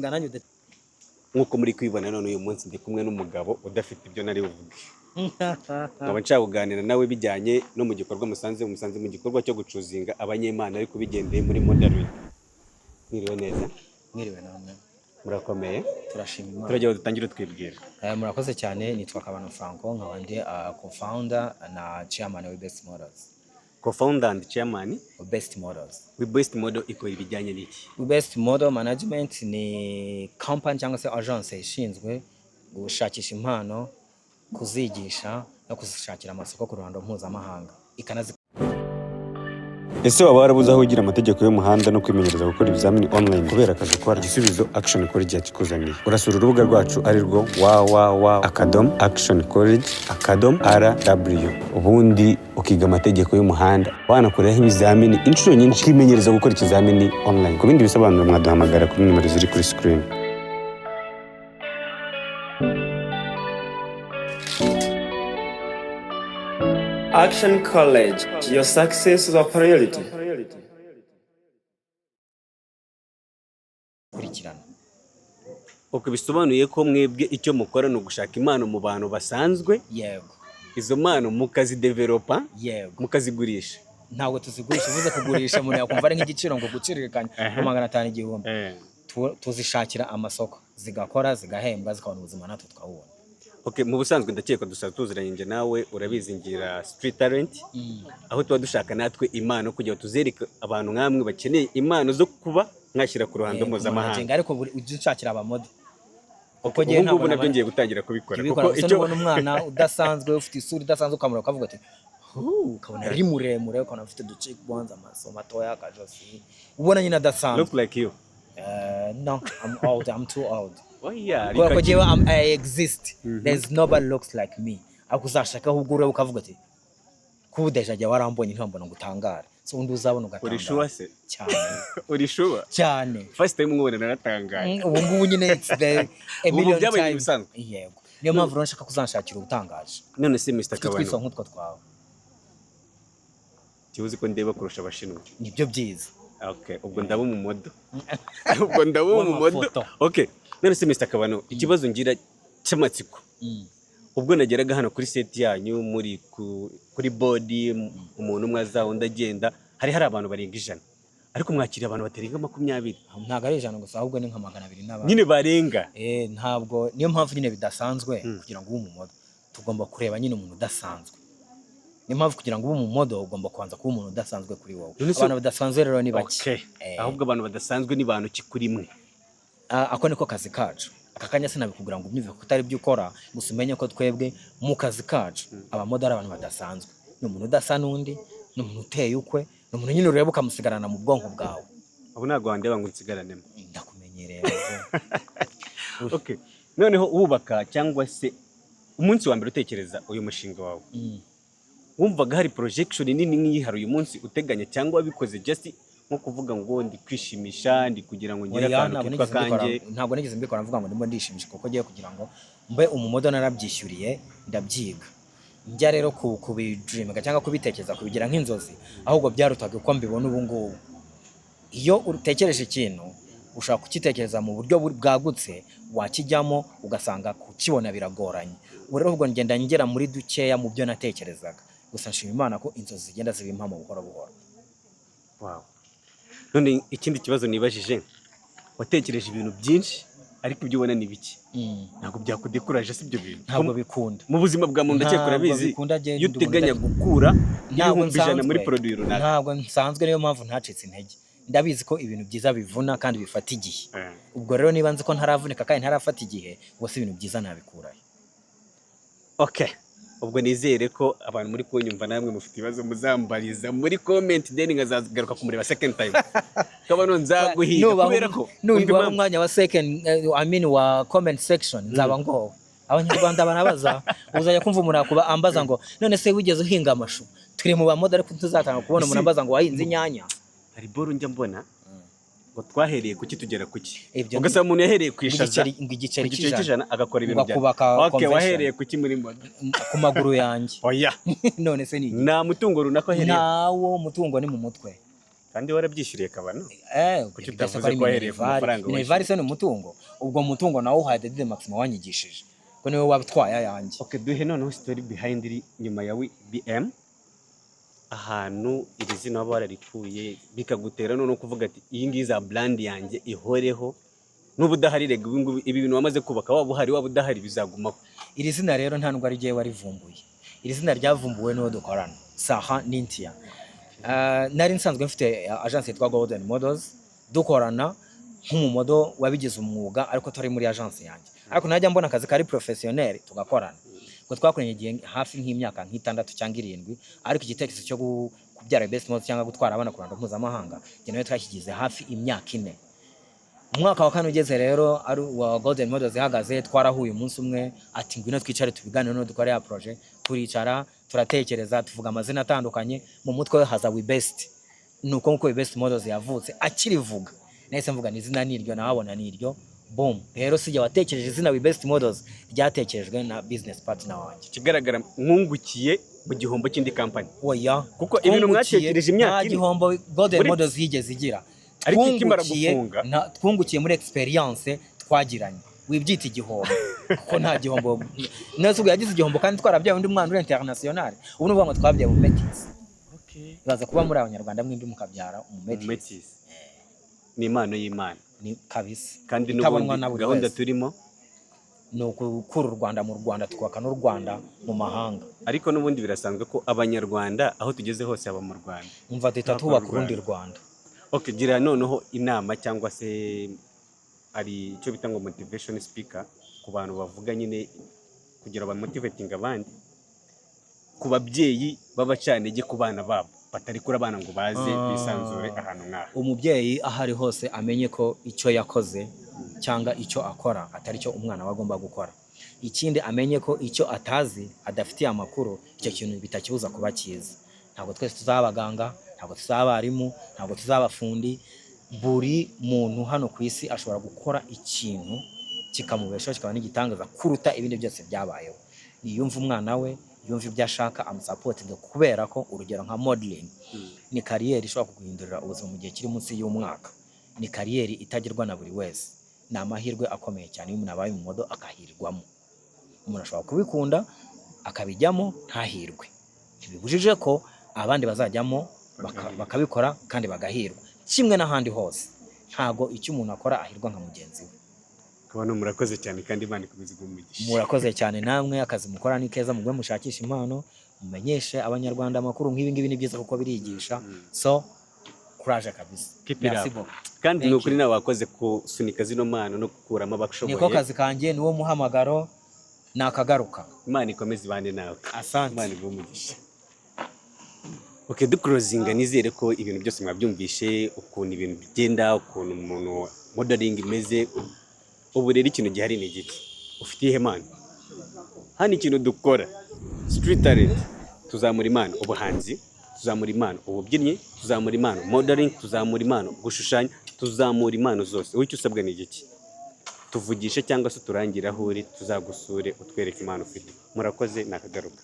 Nanjye Nk'uko muri kwibona none, uyu munsi ndi kumwe n'umugabo udafite ibyo nari buvuge, nkaba nshaka kuganira nawe bijyanye no mu gikorwa musanze mu gikorwa cyo guchoosinga abanyempano, ariko bigendeye muri modeling. Mwiriwe neza? Mwiriwe namwe. Murakomeye? Turashima Imana. Turagira ngo dutangire twibwira. Murakoze cyane. Nitwa Kabano Franco, nkaba ndi co-founder na chairman wa Best Models. Co-founder and chairman wa Best Models. We Best Model ikora ibijyanye n'iki? Best Model Management ni company cyangwa se agence ishinzwe gushakisha impano, kuzigisha no kuzishakira amasoko ku ruhando mpuzamahanga, ikanazi Ese waba warabuze aho wigira amategeko y'umuhanda no kwimenyereza gukora ibizamini online kubera akazi ukora? Igisubizo Action College yakikuzaniye. Urasura urubuga rwacu, ari rwo www.actioncollege.rw, ubundi ukiga amategeko y'umuhanda, wanakoreraho ibizamini inshuro nyinshi, ukimenyereza gukora ikizamini online. Ku bindi bisobanuro mwaduhamagara kuri nimero ziri kuri screen. Action College, your success is our priority. Kurikirana. Uko bisobanuye ko mwebwe icyo mukora ni ugushaka impano mu bantu basanzwe, Yego. izo mpano mukazidevelopa, Yego. mukazigurisha. Ntabwo tuzigurisha. Uvuze kugurisha, umuntu yakumva ari nk'igiciro ngo guciririkanya ngo 500, 1000. Tuzishakira amasoko, zigakora, zigahembwa, zikabona ubuzima, natwe tukabubona. Okay, mu busanzwe ndakeka dusanzwe tuziranye njye nawe, urabizi, ngira Street Talent, aho tuba dushaka natwe impano kugira ngo tuzereke abantu nk'amwe bakeneye impano zo kuba mwashyira ku ruhando mpuzamahanga. Kumanaginga, ariko buri ujye unshakira abamodel kuko Ubu njyewe ngubu ntabwo nabyo ngiye gutangira kubikora. kubikora Kuko gusa icyo nubona umwana udasanzwe, ufite isura idasanzwe, ukamureba ukavuga ati "Huu," ukabona ari muremure, ukabona afite uducheekbones, amaso matoya, akajosi, ubona nyine adasanzwe. Look like you. No, I'm old. I'm too old. Oh yeah. Kubera ko njyewe I exist. There's nobody looks like me. Ariko uzashaka ahubwo urebe ukavuga ati kuba déjà jya warambonye ntibambona ngo utangare, so undi uzabona ugatangara. Uri sure se? Cyane. Uri sure? Cyane. First time nkubona naratangaye. Ubu ngubu nyine it's the a Ubu million byabaye times. ibisanzwe. Yego, niyo mpamvu rero nshaka kuzanshakira ubutangaje. None se Mr. Ufite utwiso Kabano, nk'utwo twawe. Kibuze ko ndeba kurusha Abashinwa. Nibyo byiza. Okay, ubwo ndaba umumodel. Ubwo ndaba umumodel. W'amafoto. Okay. None se Mr. Kabano, ikibazo ngira cy'amatsiko. Ubwo nageraga hano kuri set yanyu muri kuri board, umuntu umwe aza, undi agenda, hari abantu barenga 100. Ariko mwakiriye abantu batarenga 20. Ntabwo ari 100 gusa, ahubwo ni nka 200 n'abantu. Nyine barenga. Ntabwo niyo mpamvu nyine bidasanzwe. Kugira ngo ube umumodel, tugomba kureba nyine umuntu udasanzwe. Niyo mpamvu kugira ngo ube umumodel ugomba kubanza kuba umuntu udasanzwe kuri wowe. None se- Abantu badasanzwe rero ni bake. Okay. Ahubwo abantu badasanzwe ni bantu ki kuri mwe? Ah, ako niko kazi kacu. Aka kanya sinabikubwira ngo ubyumve kuko utari byo ukora, gusa umenye ko twebwe mu kazi kacu abamodel ari abantu badasanzwe. Ni umuntu udasa n'undi, ni umuntu uteye ukwe, ni umuntu nyine ureba ukamusigarana mu bwonko bwawe. Ubu ntabwo wandeba ngo nsigaranemo. Ndakumenyereye. Okay. Noneho wubaka cyangwa se umunsi wa mbere utekereza uyu mushinga wawe, wumvaga hari projection nini nk'iyi hari uyu munsi uteganya, cyangwa wabikoze just nko kuvuga ngo ndi kwishimisha, ndi kugira ngo ngire Oya, akantu ntabwo kitwa nigeze mbikora. kanjye? Ntabwo nigeze mbikora mvuga ngo ndimo ndishimisha, kuko ngiye kugira ngo mbe umumodel narabyishyuriye, ndabyiga. Njya rero kubidreaminga cyangwa kubitekereza, kubigira nk'inzozi, ahubwo byarutaga uko mbibona ubu ngubu. Iyo utekereje ikintu, ushobora kukitekereza mu buryo bwagutse, wakijyamo ugasanga kukibona biragoranye. Ubu rero ubwo ngenda ngera muri dukeya mu byo natekerezaga. Gusa nshima Imana ko inzozi zigenda ziba impamo buhoro buhoro. Wow. None ikindi kibazo nibajije, watekereje ibintu byinshi ariko ibyo ubona ni bike, ntabwo byakudekuraje si ibyo bintu? Ntabwo bikunda. Mu buzima bwa muntu, ndakeka Ntabwo urabizi, bikunda, jye iyo ndi umuntu uteganya gukura Ntabwo 100,000 muri nsanzwe. produit runaka. Ntabwo nsanzwe, niyo mpamvu ntacitse intege. Ndabizi ko ibintu byiza bivuna kandi bifata igihe. Ubwo rero niba nzi ko ntaravunika kandi ntarafata igihe, ubwo si ibintu byiza nabikurahe? Okay, ubwo nizere ko abantu muri kunyumva namwe mufite ibibazo muzambariza muri comment, then nkazagaruka kumureba second time. Kabano, nzaguhiga kubera ko umva Nubaha impamvu. umwanya wa second, I mean wa comment section, nzaba ngowe. Abanyarwanda barabaza, uzajya kumva umuntu akuba ambaza ngo none se wigeze uhinga amashu? Turi mu bamodel ariko ntuzatanga kubona umuntu ambaza ngo wahinze inyanya. Hari boro njya mbona ngo twahereye kuki tugera kuki, Ibyo ugasanga umuntu yahereye ku ishaza, ngo igiceri ku giceri cy'ijana. cy'ijana, agakora ibintu Ngo akubaka Okay, convention. wahereye kuki muri model? Ku maguru yanjye. Oya. None se ni iki? Nta mutungo runaka wahereye? Ntawo, umutungo ni mu mutwe. Kandi warabyishyuriye kabano. Kuki utavuze ko wahereye ku mafaranga Minerval se ni umutungo? Ubwo mutungo nawo uhaye Dede Maximo wanyigishije, ko niwe wabitwaye ayanjye. Okay, duhe noneho story behind iri nyuma ya BM, ahantu iri zina waba wararikuye bikagutera noneho kuvuga ati iyi ngiyi za brand yanjye ihoreho n'ubu udahari. Rega ubu ngubu ibi bintu wamaze kubaka, waba uhari waba udahari, bizagumaho. Iri zina rero nta nubwo ari jyewe warivumbuye. Iri zina ryavumbuwe n'uwo dukorana, Saha Nintia. Nari nsanzwe mfite agence yitwa Golden Models, dukorana nk'umumodel wabigize umwuga, ariko turi muri agence yanjye, ariko najya mbona akazi kari professionnel tugakorana. Ubwo twakoranye igihe hafi nk'imyaka nk'6 cyangwa 7, ariko igitekerezo cyo kubyara Best Models cyangwa gutwara abana ku ruhando mpuzamahanga, njye nawe twashyigize hafi imyaka 4. Umwaka wa kane ugeze rero, ari uwa Golden Models ihagaze, twarahuye umunsi umwe, ati ngwino twicare tubiganire no dukore ya projet. Turicara, turatekereza, tuvuga amazina atandukanye, mu mutwe we haza We Best. Nuko nkuko We Best Models yavutse. Akirivuga nahise mvuga ni izina niryo, nahabona niryo, boom. Rero sijya watekereje izina We Best Models, ryatekerejwe na business partner wanjye. Ikigaragara mwungukiye mu gihombo cy'indi kampani. Oya. Kuko ibintu mwatekereje imyaka nta 4. gihombo Golden Models yigeze igira. Ariko ikimara gufunga. Twungukiye muri experience twagiranye. Wibyita igihombo kuko nta gihombo. Nese ubwo yagize igihombo kandi twarabyaye undi mwana uri international? Ubu ni ukuvuga ngo twabyaye umumetisi. Baza kuba muri Abanyarwanda mwembi mukabyara umumetisi. Umumetisi ni impano y'Imana. Ni kabisa. Kandi itabonwa n'ubundi na buri gahunda wese. turimo Ni ukukura u Rwanda mu Rwanda, tukubaka n'u Rwanda mu mahanga. Ariko n'ubundi birasanzwe ko Abanyarwanda aho tugeze hose haba mu Rwanda. Umva, duhita Twakora twubaka u urundi Rwanda. Rwanda. Okay, gira noneho inama cyangwa se ari icyo bita ngo motivation speaker ku bantu bavuga nyine kugira bamotivating abandi, ku babyeyi b'abacantege ku bana babo, batarekura abana ngo baze bisanzure ahantu nk'aha. Umubyeyi aho ari hose amenye ko icyo yakoze cyangwa icyo akora atari cyo umwana we agomba gukora. Ikindi, amenye ko icyo atazi, adafitiye amakuru, icyo kintu bitakibuza kuba cyiza. Ntabwo twese tuzaba abaganga, ntabwo tuzaba abarimu, ntabwo tuzaba abafundi. Buri muntu hano ku isi ashobora gukora ikintu kikamubeshaho, kikaba n'igitangaza kuruta ibindi byose byabayeho. Niyumve umwana we, yumve ibyo ashaka, amusupportinge, kubera ko urugero nka modeling ni career ishobora kuguhindurira ubuzima mu gihe kiri munsi y'umwaka. Ni career itagirwa na buri wese, ni amahirwe akomeye cyane iyo umuntu abaye umumodel akahirwamo. Umuntu ashobora kubikunda akabijyamo ntahirwe, ntibibujije ko abandi bazajyamo bakabikora kandi bagahirwa. Kimwe n'ahandi hose, ntago icyo umuntu akora ahirwa nka mugenzi we. Kabano, murakoze cyane kandi Imana ikomeze iguhe umugisha. Murakoze cyane namwe, akazi mukora ni keza. Mugwe mushakisha impano, mumenyeshe Abanyarwanda amakuru nk'ibi ngibi, ni byiza kuko birigisha. So courage kabisa. Keep it Merci up. beaucoup. Kandi Thank ni ukuri nawe wakoze gusunika zino mpano no gukuramo abashoboye. Niko kazi kanjye, niwo muhamagaro, nakagaruka. Imana ikomeze ibane nawe. Asante. Imana iguhe umugisha. Okay, duclosinga, nizere ko ibintu byose mwabyumvishe, ukuntu ibintu bigenda, ukuntu umuntu modeling imeze. Ubu rero ikintu gihari ni igiki? Ufite iyihe mpano? Hano ikintu dukora, Street Talent, tuzamura impano ubuhanzi, tuzamura impano ububyinnyi, tuzamura impano modeling, tuzamura impano gushushanya, tuzamura impano zose. Wowe icyo usabwa ni igiki? Tuvugishe cyangwa se uturangire aho uri, tuzagusure utwereke impano ufite. Murakoze, nakagaruka.